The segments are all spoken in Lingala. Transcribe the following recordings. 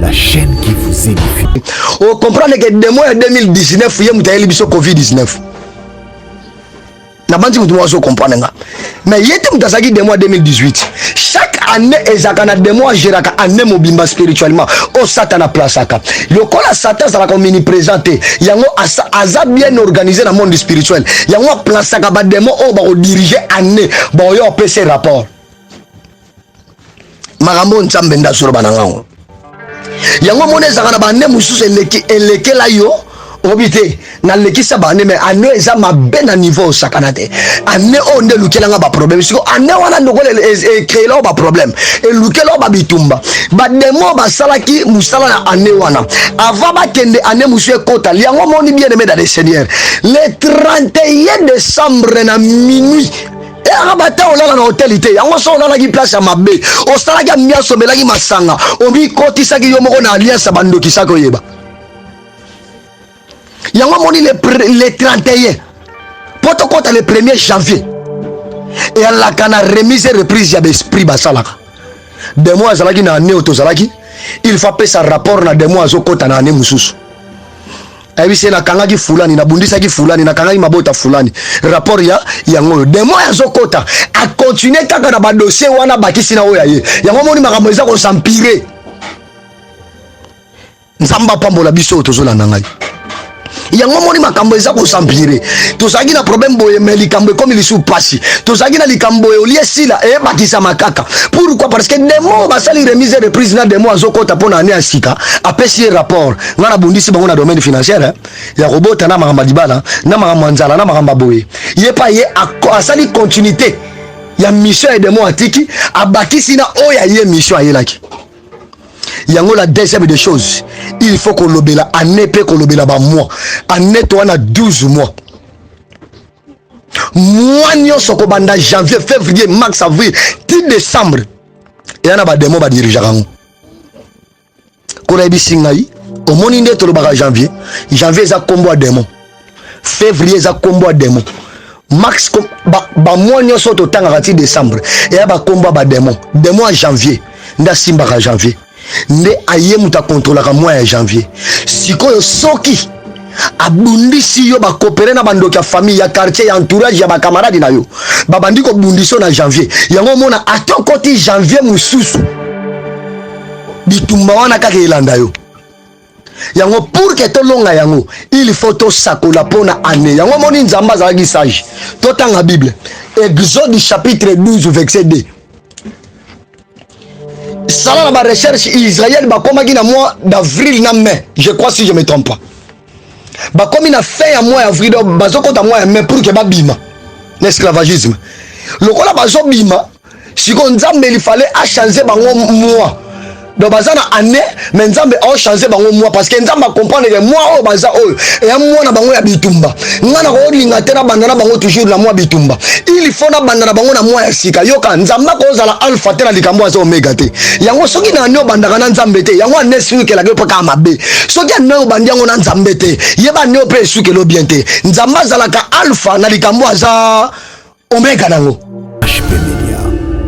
La chaîne qui vous édifie. O comprendre que démon ya 2019 ye moto ayeli biso Covid-19. Nabanzi moto moko azo comprendre nga. Mais ye te moto azalaki démon ya 2018. Chaque année ezalaka na démon agéraka année mobimba spirituellement. O Satan aplasaka. Lokola Satan azalaka omniprésent te, yango aza bien organisé na monde spirituel. Yango aplasaka ba démon oyo bakodiriger année, baoyo apesa rapport. Makambo Nzambe nde azoloba na ngango. Yango moni ezalaka na bane mosusu eleki elekela yo obi te nalekisa bane me ane eza mabe na niveau osakana te. Ane oyo nde elukelanga baproblème. Siko ane wana lokola ecréela oyo baproblème, elukela oyo babitumba, bademo basalaki mosala na ane wana avant bakende ane mosusu ekota. Yango moni bien aimé dans le Seigneur, le 31 décembre na minuit eyaka bata olala na hoteli te. Yango so olalaki place ya mabe, osalaki ambiance, omelaki masanga, omikotisaki yo moko na alliance ya bandokisaki oyeba. Yango amoni le 31 mpo tokɔta le 1er janvier eyalaka na remise et reprise ya baesprit basalaka. Demo azalaki na année oyo tozalaki, il faut apesa rapport na demo azokɔta na année mosusu. Ayebisi ye nakangaki fulani, nabundisaki fulani, nakangaki mabota fulani, rapport ya yango oyo. Demo azokɔta akontinue kaka na badossier wana, bakisi na oyo aye. Yango omoni makambo eza kosampire. Nzambe apambola biso oyo tozolanda ngai. Yango omoni makambo eza kosampire. Tozalaki na problème boye, me likambo ekomi lisusu pasi. Tozalaki na likambo boye, olie esila eyebakisama kaka. Pourquoi? Parce que demo basali remise et reprise na demo azokɔta mpo na ane ya sika, apesi ye rapport: ngai nabundisi bango na domaine financière ya kobota, na makambo ya libala, na makambo ya nzala, na makambo ya boye. Ye pa ye asali continuité ya mission ya demo atiki, abakisi na oyo aye mission ayelaki. Yango la deuxième des choses, il faut kolobela année mpe kolobela bamois. Année to wana 12 mois, mois nyonso kobanda janvier, février, mars, avril ti décembre eya na bademo badirigeaka yango. Kola yebisi ngai, omoni nde tolobaka janvier. Janvier eza nkombo ya demo, février eza nkombo ya demo, mars, bamois nyonso totangaka ti décembre eya bakombo ya bademo. Demo ya janvier nde asimbaka janvier, nde aye moto akontrolaka mois ya janvier. Sikoyo soki abundisi yo, bakopere na bandoki ya famille, ya quartier, ya entourage, ya bakamaradi na yo, babandi kobundisa yo na janvier. Yango omona ata okoti janvier mosusu, bitumba wana kaka elanda yo. Yango pour que tolonga yango, il faut tosakola mpo na année. Yango omoni Nzambe azalaki sage. Totanga Bible, Exode chapitre 12 verset 2. Sala na barecherche. Israel bakomaki na mois d'avril na mai, je crois, si je me trompe pas, bakomi na fin ya mois ya avril, donc bazokota mois ya mai pour que babima na esclavagisme. Lokola bazobima sikoyo, Nzambe il fallait achange bango mois. Donc baza na année, mais Nzambe aochange bango mois, parce que Nzambe acomprendre que mois oyo baza oyo eya mois na bango ya bitumba. Nga na kolinga te nabanda na bango toujours na mois bitumba, il faut nabanda na bango na mois ya sika. Yoka, Nzambe akozala alpha te na likambo, aza omega te. Yango soki na année obandaka na Nzambe te, yango année esukelaka yo mpo kaka mabe. Soki année obandi yango na Nzambe te, yeba année oyo mpe esukeli bien te. Nzambe azalaka alpha na likambo, aza omega nango. HP Media,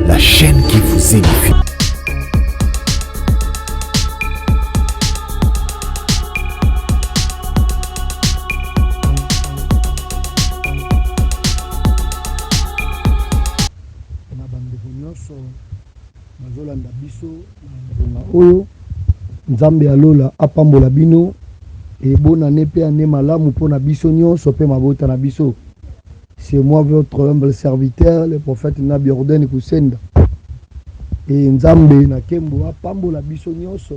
la chaîne qui vous édifie. Na bandeko nyonso bazolanda biso na ngonga oyo, Nzambe ya lola apambola bino. Ebonane mpe ane malamu mpona biso nyonso mpe mabota na biso. C'est moi, votre humble serviteur, le prophète Nabi Orden Kusenda. E Nzambe na nkembo apambola biso nyonso.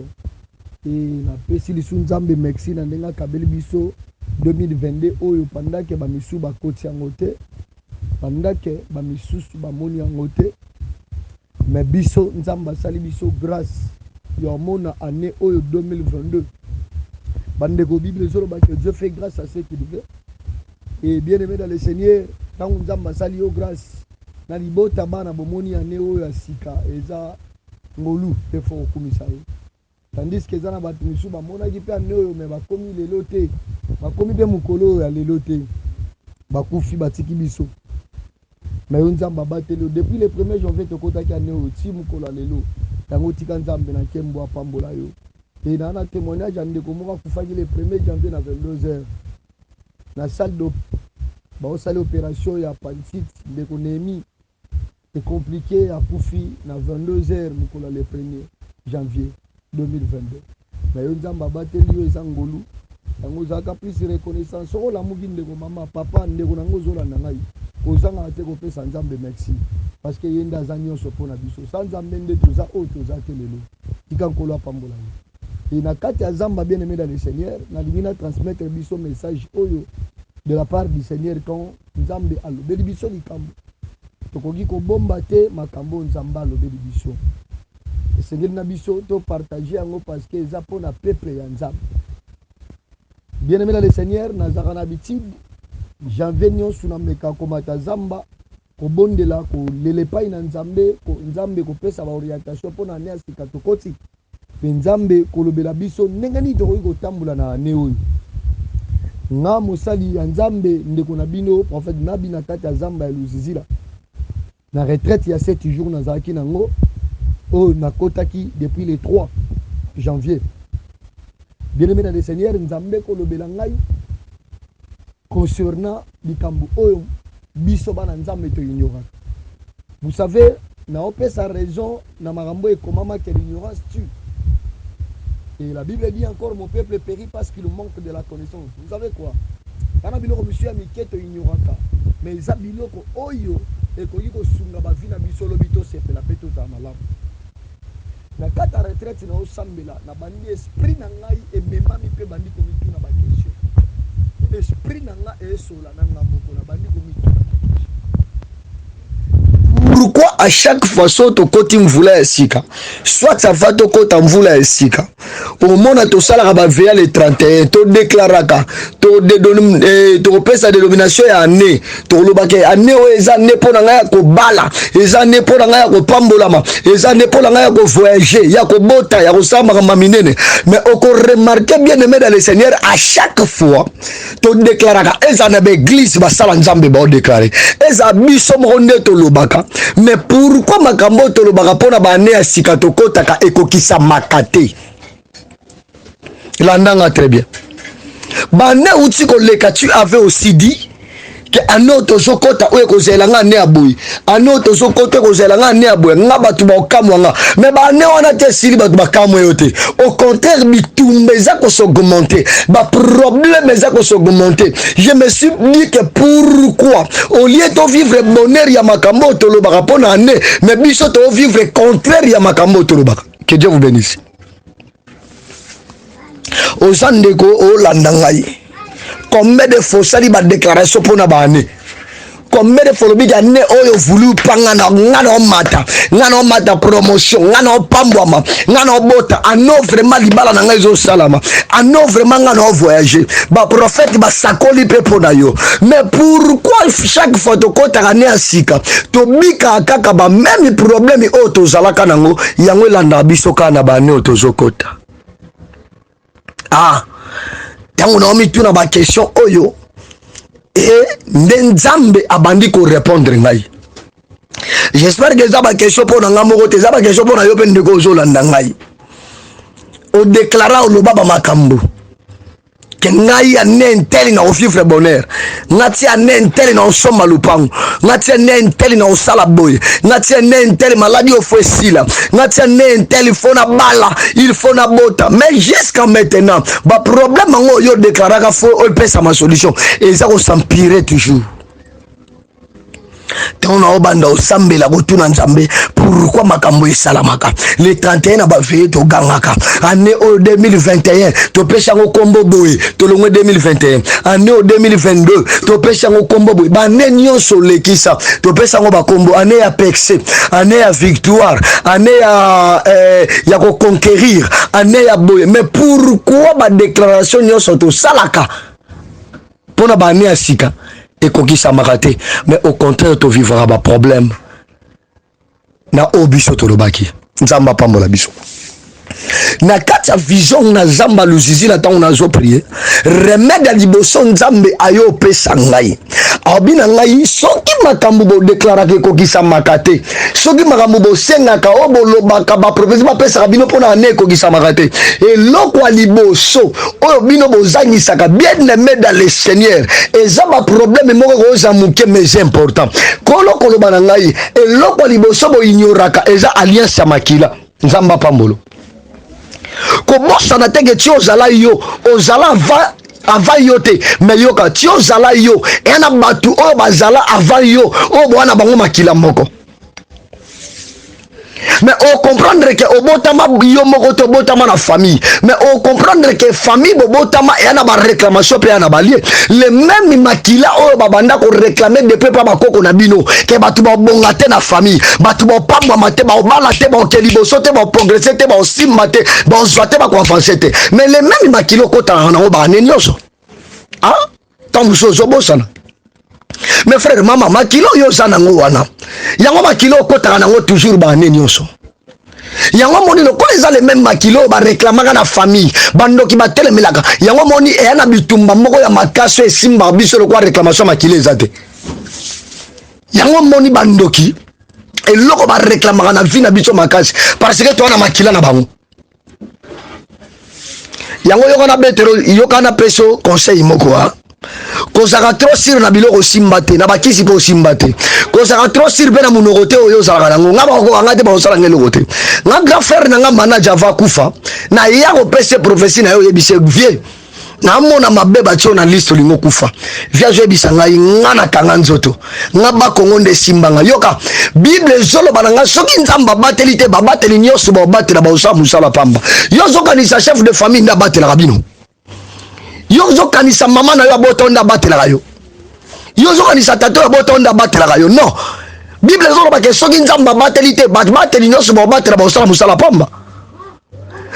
E napesi lisu Nzambe merci na ndenge akabeli biso 2022 oyo, pendant que bamisusu bakoti yango te, pendant que bamisusu bamoni yango te, mais biso Nzambe asali biso grâce ya omona année oyo 2022. Bandeko, Bible ezoloba que Dieu fait grâce à ceux qu'il veut. Et bien aimé dans le Seigneur, ntango Nzambe asali yo grâce na libota, bana bomoni année oyo ya sika, eza ngolu mpe faut kokumisa ye. Tandis que eza na bato misusu bamonaki mpe année oyo, mais bakomi lelo te, bakomi mpe mokolo oyo ya lelo te, bakufi, batiki biso. Mais yo Nzambe abateli yo depuis le 1er janvier tokotaki année oyo ti mokolo ya lelo. Yango tika Nzambe na nkembo apambola yo. E na na témoignage ya ndeko moko akufaki le 1er janvier na 22 heures na salle de baosali opération ya appendicite. Ndeko Nehemi ecompliqué, akufi na 22 heures mokolo ya le 1er janvier 2022. Na yo Nzambe abateli yo, eza ngolu yango. Ozalaka plus reconnaissance soki olamuki. Ndeko mama, papa, ndeko nango ozolanda ngai, kozangaka te kopesa Nzambe merci, parce que ye nde aza nyonso mpo na biso. Sa Nzambe nde toza oyo toza te lelo. Tika Nkolo apambola yo. E na kati ya zamba, bien aimé dans le Seigneur, nalingi na transmettre biso message oyo de la part du Seigneur. Quand Nzambe alobeli biso likambo, tokoki kobomba te. Makambo oyo Nzambe alobeli biso, esengeli na biso topartage yango, parce que eza mpona peuple ya Nzambe. Bien aimé dans le Seigneur, nazalaka na habitude janvier nyonso nameka komata zamba, kobondela, kolela epai na Nzambe, Nzambe kopesa baorientation mpona année ya sika tokoti, mpe Nzambe kolobela biso ndenge nini tokoki kotambola na année oyo. Nga mosali ya Nzambe, ndeko na bino prophète Nabi, na kati ya zamba ya Luzizila, na retraite ya 7 jours nazalaki nango, oyo nakotaki depuis le 3 janvier. Bien aimé dans le Seigneur, Nzambe kolobela ngai concernant likambo oyo biso bana Nzambe toignoraka. Vous savez, naopesa raison na makambo ekomama que l'ignorance tue. Et la Bible dit encore: mon peuple périt parce qu'il manque de la connaissance. Vous savez quoi? Bana, biloko misu ya mike toignoraka, mais eza biloko oyo ekoki kosunga bavie na biso lobi, tosepela mpe tozala malamu. Na kati ya retraite na osambela, na bandi esprit na ngai ememami mpe bandi komituna baquestion. Esprit na ngai esola na nga moko, na bandi komituna baquestion. Pourquoi à chaque fois so tokoti mvula ya sika, soit ça va, tokota mvula ya sika, omona tosalaka baveillée le 31, todeklaraka, tokopesa dénomination ya année, tokolobaka année oyo eza année mpo na ngai ya kobala, eza année mpo na ngai ya kopambolama, eza année mpo na ngai ya kovoyage, ya kobota, ya kosala makambo minene. Mais okoremarquer, bien aimé dans le Seigneur, à chaque fois todeklaraka, eza na baeglise basala Nzambe baodeklare, eza biso moko nde tolobaka. Mais pourquoi makambo oyo tolobaka mpo na baannée ya sika tokɔtaka ekokisamaka te? Landanga très bien. Baannée outi koleka, tu avais aussi dit que année oyo tozokɔta oyo ekozela nga année ya boye, année oyo tozokɔta ekozela nga année ya boye, nga bato baokamwa nga. Mais baannée wana te esili, bato bakamwa yo te. Au contraire, bitumba eza kos'augmenter, baproblème eza kos'augmenter. Je me suis dit que pourquoi, au lieu tovivre bonheur ya makambo oyo tolobaka mpo na année, mais biso tovivre contraire ya makambo oyo tolobaka? Que Dieu vous bénisse. Oza ndeko olanda ngai, combien de fois osali badéclaration mpona baannée? Combien de fois olobiki année oyo vulu panga na nga na omata, nga na omata promotion, nga na opambwama, nga na obota ano, vraiment libala na ngai ezosalama ano, vraiment nga na ovoyage? Baprofete basakoli mpe mpo na yo. Mais pourquoi chaque fois tokɔtaka année ya sika, tobikaka kaka bameme problème oyo tozalaka nango? Yango elandaka biso kaka na baannée oyo tozokɔta. Ah, ntango na omituna baquestion oyo, e nde Nzambe abandi korépondre ngai. J'espère que eza baquestion mpo na ngai moko te, eza baquestion mpo na yo mpe, ndeko ozolanda ngai. Odeklara, oloba bamakambo que ngai année un tel na ovivre bonheur, nga ti année un tel na osomba lupango, nga ti année un tel na osala boye, nga ti année un tel maladie oyo faut esila, nga ti année un tel il faut na bala, il faut na bota. Mais jusqu'à maintenant, baproblème yango oyo odeklaraka faut opesama solution, eza kos'empirer toujours. Ntango na obanda osambela, kotuna Nzambe pourquoi makambo esalamaka, le 31 na baveillée togangaka année oyo 2021 topesi yango nkombo boye, tolongwe 2021, année oyo 2022 topesi yango nkombo boye. Baannée nyonso olekisa, topesi yango bakombo: année ya percée, année ya victoire, année ya koconquérir, année ya boye. Mais pourquoi badéclaration nyonso tosalaka mpona baannée ya sika ekokisamaka te, mais au contraire tovivra baproblème na oyo biso tolobaki? Nzambe apambola biso. Na kati ya vision na zamba Luzizila, ntango nazoprier, remède ya liboso Nzambe ayo opesa ngai, Alobi na ngai, soki makambo bodeklaraka ekokisamaka te, soki makambo bosengaka oyo bolobaka baprofesi bapesaka bino mpo na ane ekokisamaka te, eloko ya liboso oyo bino bozangisaka, bien aimé dans le Seigneur, eza baproblème moko ekoza moke mais important. Kolo koloba na ngai, eloko ya liboso boignoraka eza alliance ya makila. Nzambe apambolo. Kobosana te ke ti ozala yo, ozala avant avant yo te. Me yoka, ti ozala yo, eya na bato oyo bazala avant yo, oyo boa na bango makila moko. Mais ocomprendre ke obotama yo moko te, obotama na famille. Mais ocomprendre ke famille bobotama eya na baréclamation mpe eya na balie le même makila oyo babanda koréclame depuis mpa bakoko na bino, ke bato babonga te na famille, bato bapambwama te, baobala te, baoke liboso te, baoprogresse te, baosimba te, baozwa te, bakoavance te. Mais le même makila okotalaka nango baane nyonso. Ah, ntango mosusu ozobosana. Mais frère, mama, makila oyo oza nango wana, yango makila okotaka nango toujours baane nyonso. Yango moni lokola eza le même makila oyo bareklamaka na famille, bandoki batelemelaka yango. Moni eya na bitumba moko ya makasi oyo esimbaka biso lokola réclamation ya makila eza te. Yango moni bandoki eloko bareklamaka na vie na biso makasi, parce que toa na makila na bango. Yango yoka na betelo, yoka na peso conseil moko. A kozalaka trop sûr na biloko osimba te, na bakisi mpe osimba te. Kozalaka trop sûr mpe na monoko te oyo ozalaka nango. Nga bakokoka nga te, bakosala nga eloko te. Nga grand frère na nga manager ava kufa, na ya kopesa prophétie na ye, oyebise vieux namona mabe batie na liste, olingi okufa. Vieux azoyebisa ngai, nga nakanga nzoto, nga bakongo nde esimbanga. Yoka, Bible ezoloba na nga, soki Nzambe abateli te, babateli nyonso baobatela baosala mosala pamba. Yo ozokanisa chef de famille nde abatelaka bino? Yo ozokanisa mama na yo abota nde abatelaka yo? Yo ozokanisa tata oyo abota nde abatelaka yo? Non, Bible ezoloba ke soki Nzambe abateli te, babateli nyonso baobatela baosala mosala pamba.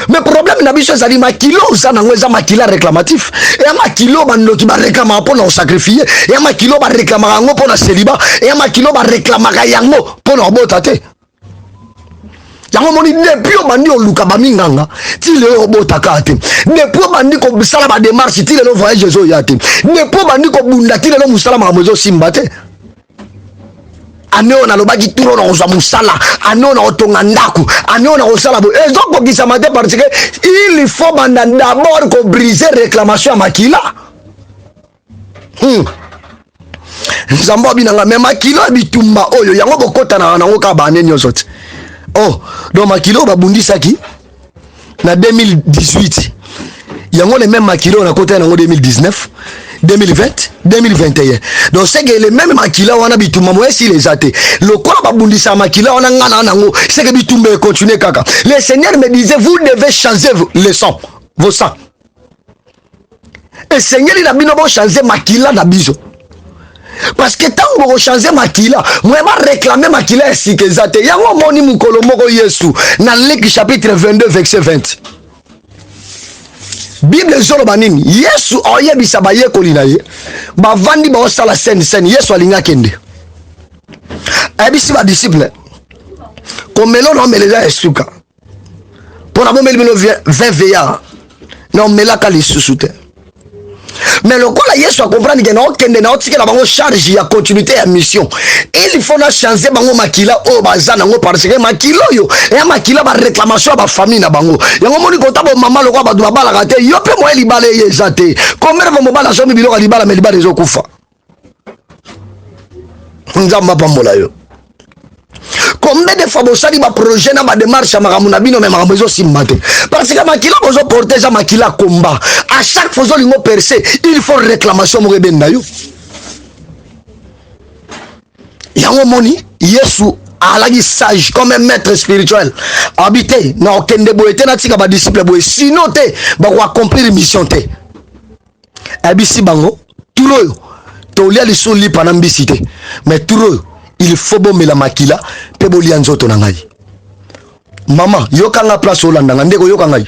Mais problème na biso ezali makilo oza nango eza makila réclamatif. Eya makilo bandoki bareklamaka mpo na kosakrifie, eya makilo bareklamaka yango mpo na célibat, eya makilo bareklamaka yango mpo na kobota te. Yango omoni, depuis obandi oluka baminganga ti lelo obotaka te, depuis obandi kosala badémarche ti lelo voyage ezoya te, depuis obandi kobunda ti lelo mosala makambo ezosimba te. Ane oyo nalobaki turo na kozwa mosala, ane oyo na kotonga ndako, ane oyo na kosala boye, ezokokisama te, parce que il faut banda d'abord kobrise réclamation ya makila. Nzambe abinanga me makila ya bitumba oyo yango bokotanaka nango kaka baane nyonso te. Oh, donc makila oyo babundisaki na 2018, yango le même makila oyo nakotaki nango 2019, 2020, 2021. Donc c'est que le même makila wana, bitumba moye esila eza te. Lokola babundisaka makila wana, nga na nango, c'est que bitumba econtinue kaka. Le Seigneur me disait: vous devez changer le sang, vos sang. Esengeli na bino bochange makila na biso, parce que ntango bokochange makila, moye baréclame makila ya sika eza te. Yango omoni, mokolo moko Yesu na Luc chapitre 22 verset 20, Bible ezoloba nini? Yesu oyebisa bayekoli na ye, bavandi baosala scène scène. Yesu alingi akende, ayebisi badisciple: komela na omela eza ya suka, mpo na bomeli bino 20 veillard na omelaka lisusu te. Mais lokola Yesu acomprendre ke naokende, naotikela bango charge ya continuité ya mission, il faut na change bango makila oyo baza nango, parce que makila oyo eya makila baréclamation ya bafamille na bango. Yango moni kota bomama lokola bato babalaka te, yo mpe moye libala eye eza te. Combien de mobali asombi biloko ya libala, me libala ezokufa? Nzambe apambola yo. Combien de fois bosali baprojet na badémarche ya makambo na bino, me makambo ezosimba te, parce que makila bozoporte eza makila combat. À chaque fois ozolingo percer, il faut réclamation moko ebenda yo. Yango moni Yesu alaki sage comme un maître spirituel, abi te na okende boye te, natika badisciple boye, sinon te bakoaccomplir mission te. Ayebisi bango: tour oyo tolia lisusu lipa na mbisi te, mais tour oyo il faut bomela makila mpe bolia nzoto na ngai. Mama, yokanga place, olandanga. Ndeko, yoka ngai.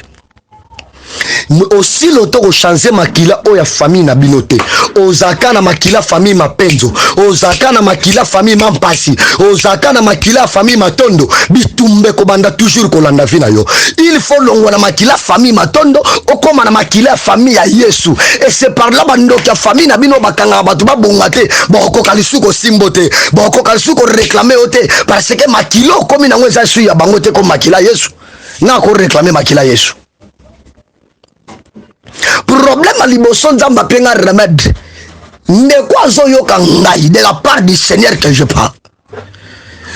Aussi longtemps kochange makila oyo ya famille na bino te, ozalaka na makila famille Mapenzo, ozalaka na makila famille Mampasi, ozalaka na makila ya famille Matondo, bitumba ekobanda toujours kolanda vie na yo. Il faut longwa na makila famille Matondo, okóma na makila ya famille ya Yesu. Et c'est par là bandoki ya famille na bino bakangaka bato babonga te, bakokoka lisusu kosimbo te, bakokoka lisusu koréclamer yo te, parce que makila okomi nango eza su ya bango te, ko makila Yesu na koréclamer makila Yesu. Problème ya liboso, Nzambe apenga remède. Ndeko azoyoka ngai, de la part du Seigneur que je parle.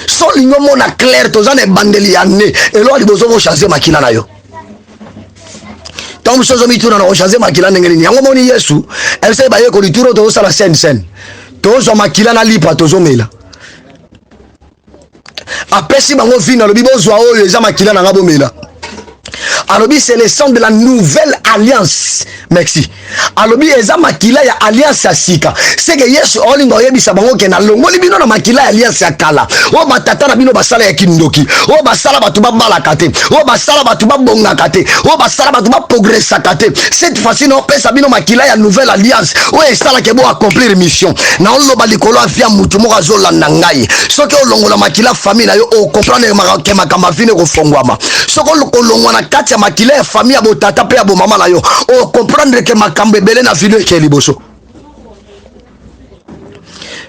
So olingi omona clair, toza na ebandeli ya ne. Eloko ya liboso, kochange makila na yo. Ntango mosusu ozomituna na kochange makila ndenge nini. Yango moni Yesu ebisaki bayekoli turo, tozosala sainte cène, tozwa makila na lipa, tozomela. Apesi bango vino, alobi: "Bozwa oyo, eza makila na nga, bomela." Alobi: "C'est le sang de la nouvelle alliance." Merci. Alobi eza makila ya alliance ya sika. Seke Yesu olinga oyebisa bango ke nalongoli bino na makila ya alliance ya kala oyo batata na bino basala ya kindoki, oyo basala bato babalaka te, oyo basala bato babongaka te, oyo basala bato baprogressaka te. Cette fois-ci naopesa bino makila ya nouvelle alliance oyo esalaka bo accomplir mission. Naoloba likolo ya vie ya mutu moko azolanda ngai. Soki olongola makila famille na yo, ocomprendre ke makambo avini ekofongwama. Soki olongwa na kati ya makila ya famille ya botata mpe ya bomama na yo, ocomprendre ke makambo ebele na video ekeye liboso.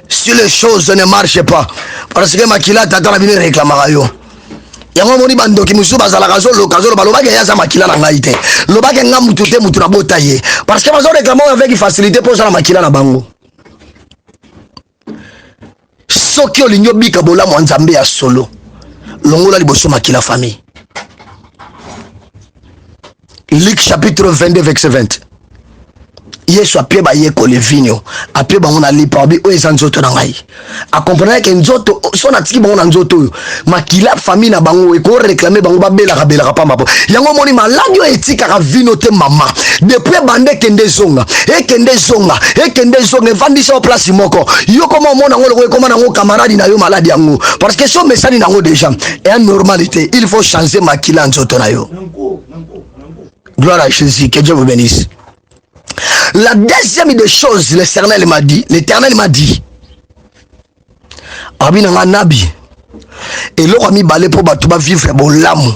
Si les choses ne marchent pas, parce que makila tata na bino ereklamaka yo. Yango omoni bandoki mosusu bazalaka azoloka, azoloba: "Lobaki ye aza makila na ngai te, lobaki nga mutu te, mutu nabota ye", parce que bazoréclamer oyo avec facilité mpo oza na makila na bango. Soki olingi obika bolamu ya Nzambe ya solo, longola liboso makila famille. Luc chapitre 22 verset 20, Yesu apie bayekoli vinio, apie bango na lipa, abi: "Oyo eza nzoto na ngai." Akomprendre ke nzoto so natiki bango na nzoto oyo, makila famille na bango ekoréclamer bango, babelaka belaka pamba. Po yango omoni maladi oyo etikaka vino te. Mama, depuis ebanda, ekende ezonga, ekende ezonga, ekende ezonga, evandisa yo place moko. Yo koma omona yango loko ekoma nango camarade na yo, maladi yango, parce que so omesani nango déjà, eya normalité. Il faut changer makila nzoto na yo. Gloire à Jésus, que Dieu vous bénisse. La deuxième des choses, l'Éternel m'a dit, l'Éternel m'a dit, abi na nga nabi, eloko ya mibale mpo bato bavivre bolamu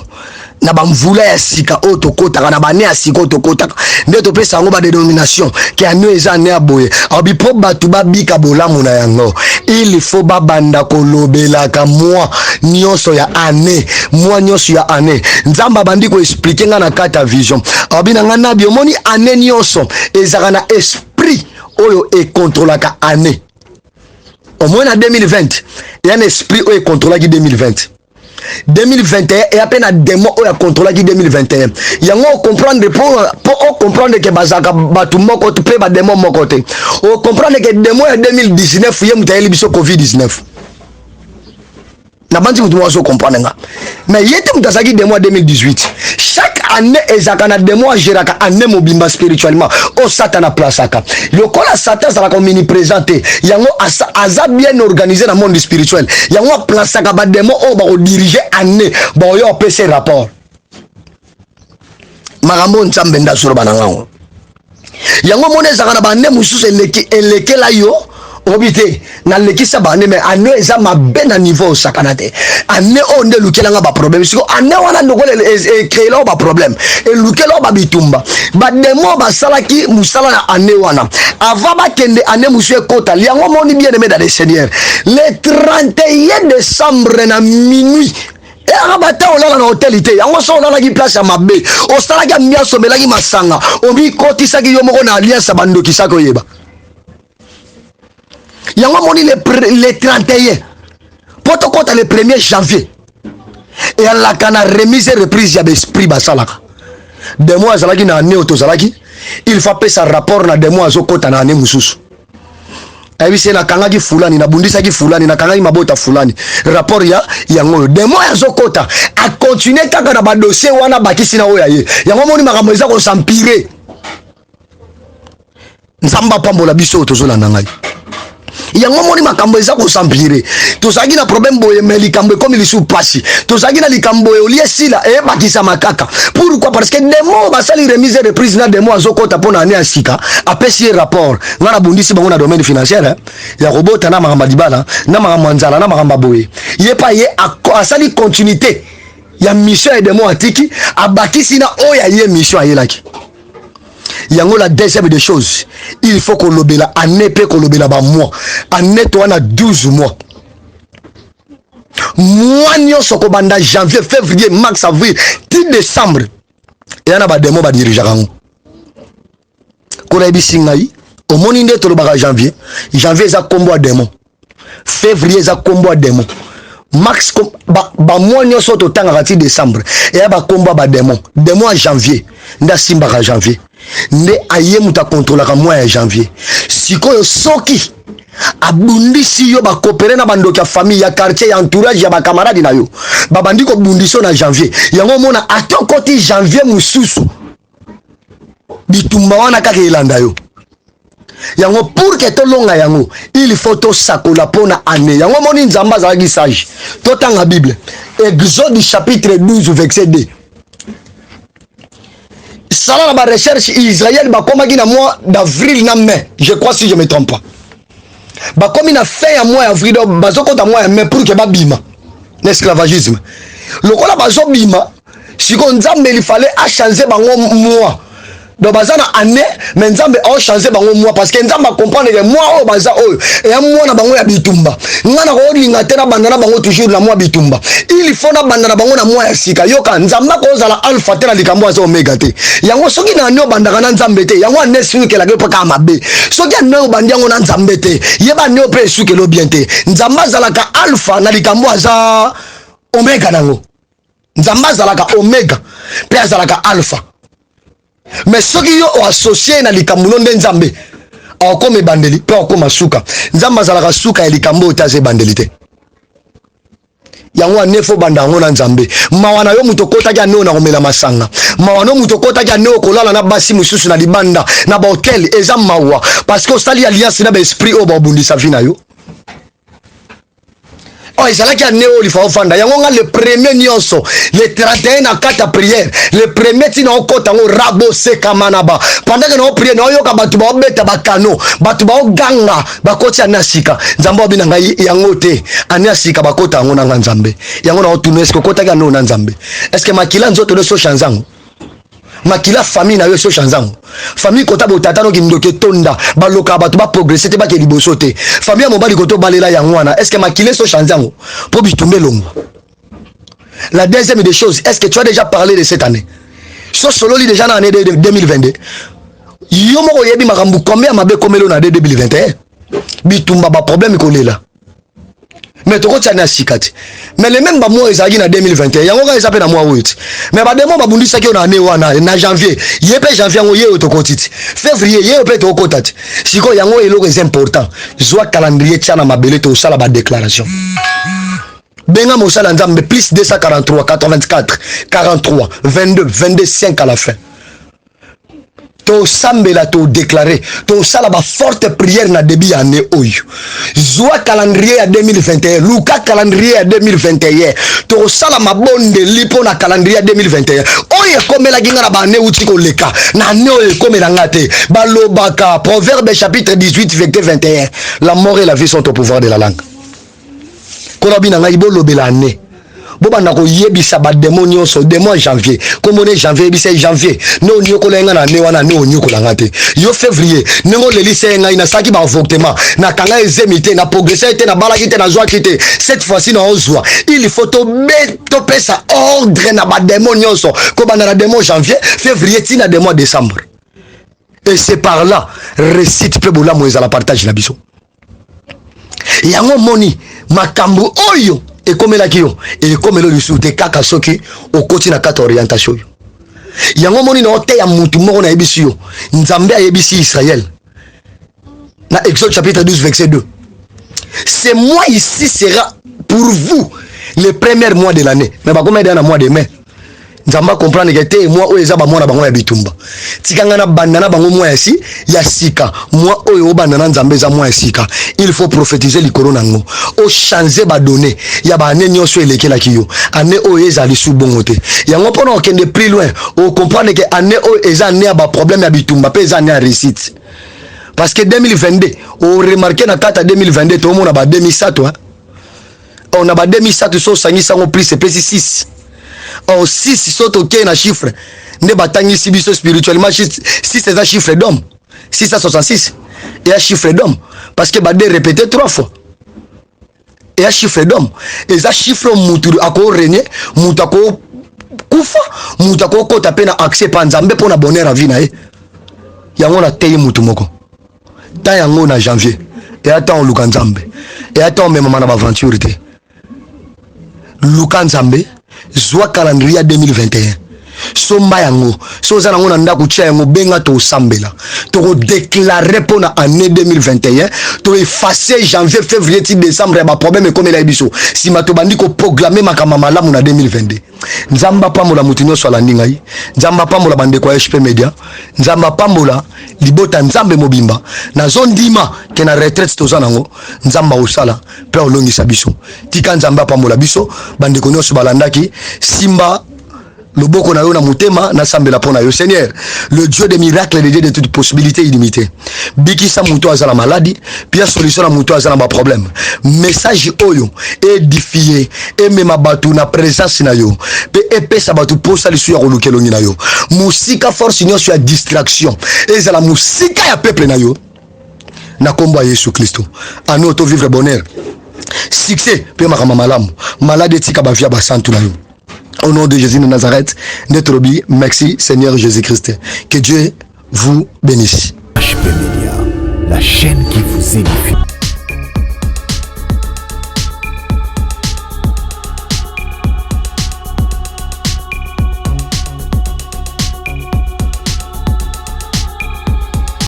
na bamvula ya sika oyo tokɔtaka, na bane ya sika oyo tokɔtaka, nde topesa yango badénomination ke ano eza ane ya boye. Abi mpo bato babika bolamu na yango, il faut babanda kolobelaka mwa nyonso ya ane, mwa nyonso ya ane. Nzambe abandi koexpliquer nga na kati ya vision. Abi na nga nabi: "Omoni, ane nyonso ezalaka na esprit oyo ekontrolaka ane." Omoni, na 2020 eya na esprit oyo ekontrolaki 2020. 2021 eya mpe na démon oyo akontrolaki 2021. Yango ocomprendre, mpo ocomprendre ke bazalaka bato moko mpe badémon moko te, ocomprendre ke démon ya 2019, ye moto ayeli biso COVID-19. Nabandi motu moko azocomprendre nga, mais ye te moto azalaki démon ya 2018. Chaque année ezalaka na démon agéraka année mobimba spirituellement, oyo Satan aplasaka. Lokola Satan azalaka omniprésent te, yango aza bien organisé na monde spirituel. Yango aplasaka badémon oyo bakodiriger année, baoyo apesa rapport makambo oyo Nzambe nde azoloba na ngango. Yango moni ezalaka na baannée mosusu elekela yo, obi te nalekisa baannée, mais année eza mabe na niveau osakana te. Année oyo nde elukelanga baproblème. Siko année wana lokola ecréela oyo baproblème, elukela oyo babitumba, badémon basalaki mosala na année wana avant bakende année mosusu ekota. Yango moni, bien aimé dans le Seigneur, le 31 décembre na minuit eyaka bata olala na hôtel te. Yango so olalaki place ya mabe, osalaki ambiance, omelaki masanga, omikotisaki yo moko na alliance ya bandokisaki, oyeba yango. Amoni le 31 mpo tokɔta le 1er janvier, eyalaka na remise et reprise ya baesprit basalaka. Démon azalaki na année oyo tozalaki, il faut apesa rapport na démon azokɔta na année mosusu. Ayebisi ye: "Nakangaki fulani, nabundisaki fulani, nakangaki mabota fulani, rapport ya yango oyo." Démon azokɔta acontinuer kaka na badossier wana, bakisi na oyo ya ye. Yango omoni makambo eza kos'empirer. Nzambe apambola biso oyo tozolanda ngai. Yango omoni makambo eza kos'empirer. Tozalaki na problème boye, mais likambo ekomi lisusu pasi. Tozalaki na likambo boye, olie esila, eyebakisama kaka. Pourquoi? Parce que démon basali remise et reprise na démon azokɔta mpo na année ya sika, apesi ye rapport: nga nabundisi bango na domaine financière, eh, ya kobota, na makambo ya libala, na makambo ya nzala, na makambo ya boye. Ye mpa ye asali continuité ya mission ya démon atiki, abakisi na oyo aye mission ayelaki yango. La deuxième des choses, il faut kolobela année mpe kolobela bamois. Année to wana 12 mois. Mois nyonso kobanda janvier, février, mars, avril ti décembre, eya na badémon badirigeaka yango. Kola yebisi ngai, omoni nde tolobaka janvier. Janvier eza nkombo ya démon, février eza nkombo ya démon, mars, bamois nyonso totangaka ti décembre eya bakombo ya badémon. Démon ya janvier nde asimbaka janvier, nde aye moto akontrolaka mois ya janvier. Sikoyo soki abundisi yo, bacoopérer na bandoki ya famille, ya quartier, ya entourage, ya bakamaradi na yo, babandi kobundisa yo na janvier yango, omona ata okoti janvier mosusu, bitumba wana kaka elanda yo. Yango, pour que tolonga yango, il faut tosakola mpo na année yango. Omoni, Nzambe azalaki sage. Totanga Bible, Exode chapitre 12 verset 2. Sala na barecherche. Israel bakomaki na mois d'avril na mai, je crois, si je me trompe pas, bakomi na fin ya mois ya avril, donc bazokɔta mois ya mai pour que babima na esclavagisme. Lokola bazobima sikoyo, Nzambe, il fallait achanger bango mois. Donc baza na année, mais Nzambe aochanger bango mois, parce que Nzambe acomprendre que mois oyo baza oyo eya mois na bango ya bitumba. Nga na kolinga te nabanda na bango toujours na mois bitumba, il faut nabanda na bango na mois ya sika. Yoka, Nzambe akozala alpha te na likambo, aza omega te. Yango soki na année obandaka na Nzambe te, yango année esukelaka yo mpe kaka mabe. Soki année obandi yango na Nzambe te, yeba année oyo mpe esukeli bien te. Nzambe azalaka alpha na likambo, aza omega nango. Nzambe azalaka omega mpe azalaka alpha, mais soki yo oassocier na likambo no, nde Nzambe akokoma ebandeli mpe akokoma suka. Nzambe azalaka suka ya likambo oyo te, aza ebandeli te. Yango année, faut banda yango na Nzambe. Mawa na yo moto okotaki année oyo na komela masanga, mawa na yo moto okotaki année oyo kolala na basi mosusu na libanda na bahotel, eza mawa, parce que osali alliance na baesprit oyo babundisa vie na yo. Oyo ezalaki année oyo lifa ofanda yango. Nga le premier nyonso, le 31, na kati ya prière, le premier ntina okota yango rabo sekama na ba pendant que na oprier, naoyoka bato baobeta bakano, bato baoganga, bakoti année ya sika. Nzambe obi na ngai yango te, année ya sika bakota yango nanga Nzambe. Yango na otuna: est-ce okotaki année oyo na Nzambe? Est-ce makila nzoto nyonso ochanger yango? Makila famille na yo eso changer yango? Famille kota botata noki ndoki etonda, balokaka bato, baprogresser te, bake liboso te. Famille ya mobali koto balela yango wana, est ce que makila eso changer yango mpo bitumba elongwa? La deuxième des choses, est ce que tu as déjà parlé de cette année? So sololi déjà na année 2022, yo moko oyebi makambo combien ya mabe ekomeli na année 2021, bitumba, baproblème, kolela. Mais tokotia na sika te, mais le même bamois ezalaki na 2021, yango kaka eza mpe na mois oyo te. Mais badémon babundisaki yo na année wana na janvier, ye mpe janvier yango ye oyo tokoti te, février ye oyo mpe tokokota te. Sikoyo yango eloko eza important, zwa calendrier, tia na mabele, tosala badéclaration. Benga mosala Nzambe, plus 243 84 43 22 22 5 à la fin. Tosambela, todéclarer, tosala baforte prière na début ya année oyo. Zwa calendrier ya 2021, luka calendrier ya 2021, tokosala mabondeli mpo na calendrier ya 2021. Oyo ekomelaki nga na baannée uti koleka, na année oyo ekomela nga te. Balobaka Proverbe chapitre 18 verset 21: "La mort et la vie sont au pouvoir de la langue." Kola bina ngai, bolobela année, bobanda koyebisa badémon nyonso. Démon ya janvier, komona janvier, yebisa ye: janvier, nde oniokola ye ngai na année wana, nde oniokola nga te. Yo février, ndenge olelisa ye ngai, nasalaki baavortement, nakanga ezemi te, na progresser te, nabalaki te, nazwaki te. Cette fois-ci naozwa. Il faut topesa ordre na badémon nyonso, kobanda na démon janvier, février, ntina démon décembre. Et c'est par là réussite mpe bolamu ezala partage na biso. Yango omoni makambo oyo ekomelaki yo, ekomeli lisusu te, kaka soki okoti na kati ya orientation oyo. Yango omoni na oteya mutu moko, nayebisi yo, Nzambe ayebisi Israel na Exode chapitre 12 verset 2: "Ce mois ici sera pour vous le premier mois de l'année." Mais bakoma eda na mois de mai. Nzambe acomprendre ke te, mwa oyo eza bamwa na bango ya bitumba. Tika ngai nabanda na bango mwa ya si ya sika. Mwa oyo obanda na Nzambe eza mwa ya sika, il faut prophétiser likolo na yango, ochange badonnées ya baannée nyonso elekelaki yo. Année oyo ezala lisu bongo te. Yango mpona okende plus loin, ocomprendre ke année oyo eza année ya baproblème ya bitumba mpe eza année ya réussite, parce que 2022, oremarquer na kati ya 2022 toomona ba 2003. Or na ba 2003, so osangisi yango plus, epesi 6. Or 6, so tokei na chiffre nde batangisi biso spirituellement, 6 eza chiffre d'homme. 666 eya chiffre d'homme parce que bade répété trois fois, eya chiffre d'homme. Eza chiffre mutu akorégner, mutu akokufa, mutu akokota mpe na accès pa Nzambe mpo na bonheur ya vie na ye. Yango nateyi mutu moko ta yango na janvier. Eya ntango oluka Nzambe, eya ntango omemama na baaventure te. Luka Nzambe, zwa calendrier ya 2021, somba yango. So oza nango na ndako, tia yango, benga, tosambela, tokodéclarer mpo na année 2021. Toeffacer janvier, février ti décembre ya baproblème ekomela ye biso. Nsima tobandi koproclamer makambo malamu na 2022. Nzambe apambola motu nyonso alandi ngai. Nzambe apambola bandeko ya HP Media. Nzambe apambola libota Nzambe mobimba. Nazondima ke na retraite toza nango, Nzambe akosala mpe alongisa biso. Tika Nzambe apambola biso. Bandeko nyonso balandaki, simba loboko na yo na motema, nasambela mpo na yo. Seigneur, le Dieu des miracles, le Dieu de toute possibilité illimitée, bikisa moto aza na maladie, pia solution na moto aza na baproblème. Message oyo édifie, emema bato na présence na yo mpe epesa bato posa lisu ya koluka elongi na yo. Mosika force nyonso ya distraction ezala mosika ya peuple na yo, na nkombo ya Yesu Kristo. Ano tovivre bonheur, succès mpe makambo malamu. Maladie etika bavie ya basantu na yo. Au nom de Jésus de Nazareth, Netrobi, merci Seigneur Jésus-Christ. Que Dieu vous bénisse. HP Media, la chaîne qui vous édifie.